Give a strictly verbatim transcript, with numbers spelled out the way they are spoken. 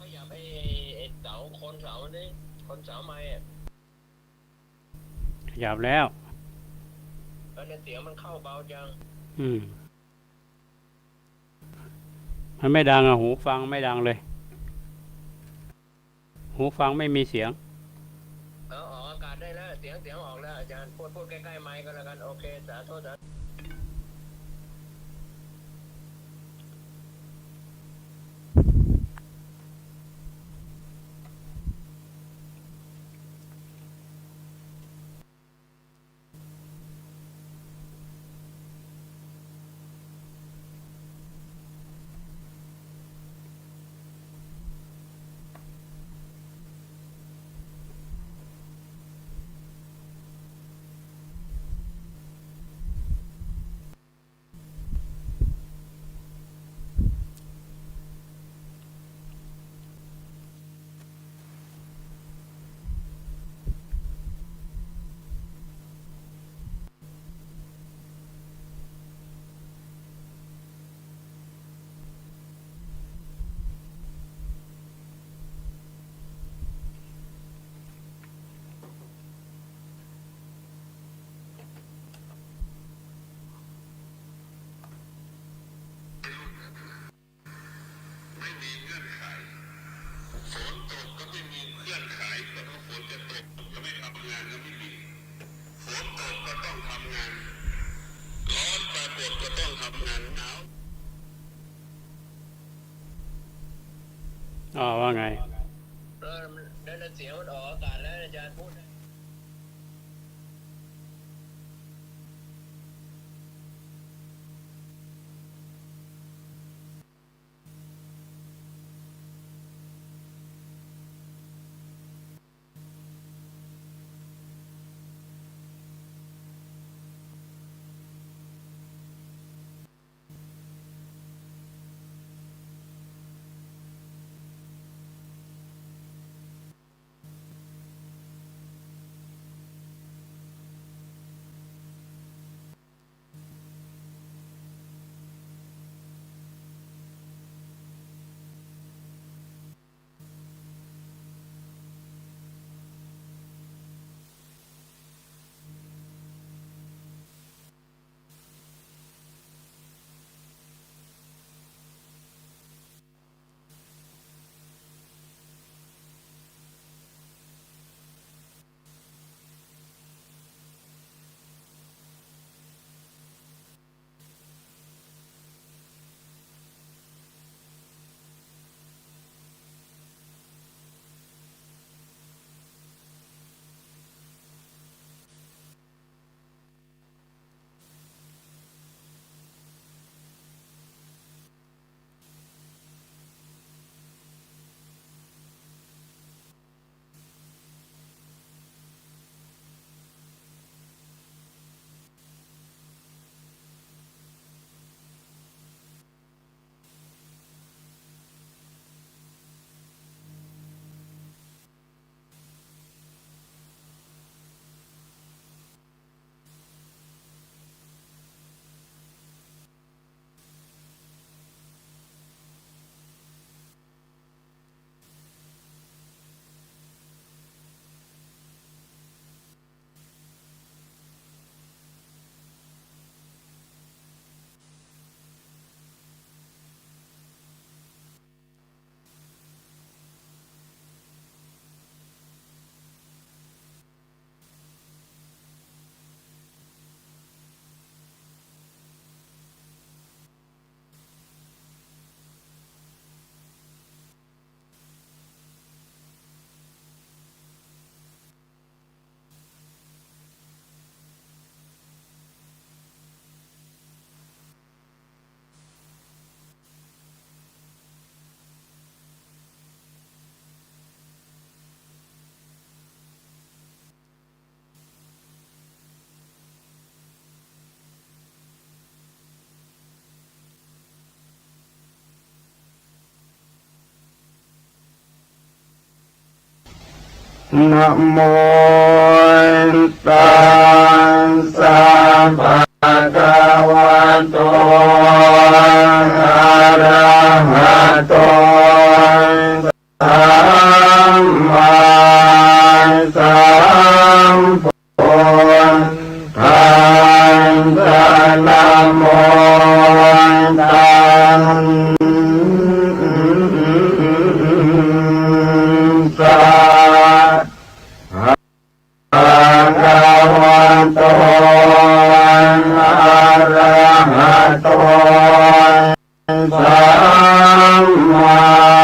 ขยับไอ้ ไอ้เสา โคนเสานี่ โคนเสาไมค์อะ ขยับแล้ว แล้วเนี่ยเสียงมันเข้าเบาจัง อืม มันไม่ดังอะ หูฟังไม่ดังเลย หูฟังไม่มีเสียง เออ ออกอากาศได้แล้ว เสียง เสียงออกแล้ว อาจารย์ พูด พูดใกล้ๆ ไมค์ก็แล้วกัน โอเค สาธุ สาธุ ไม่มีเงื่อนไข ฝนตกก็ไม่มีเงื่อนไข แต่ว่าฝนจะตก จะไม่ทำงานก็ไม่มี ฝนตกก็ต้องทำงาน ร้อนปรากฏก็ต้องทำงาน หนาว อ๋อ ว่าไง เออ นั่นน่ะ เสียงมันออกอากาศแล้ว อาจารย์พูดนะ นะโมตัสสะ ภะคะวะโต อะระหะโต โต อะระหะโต สัมมา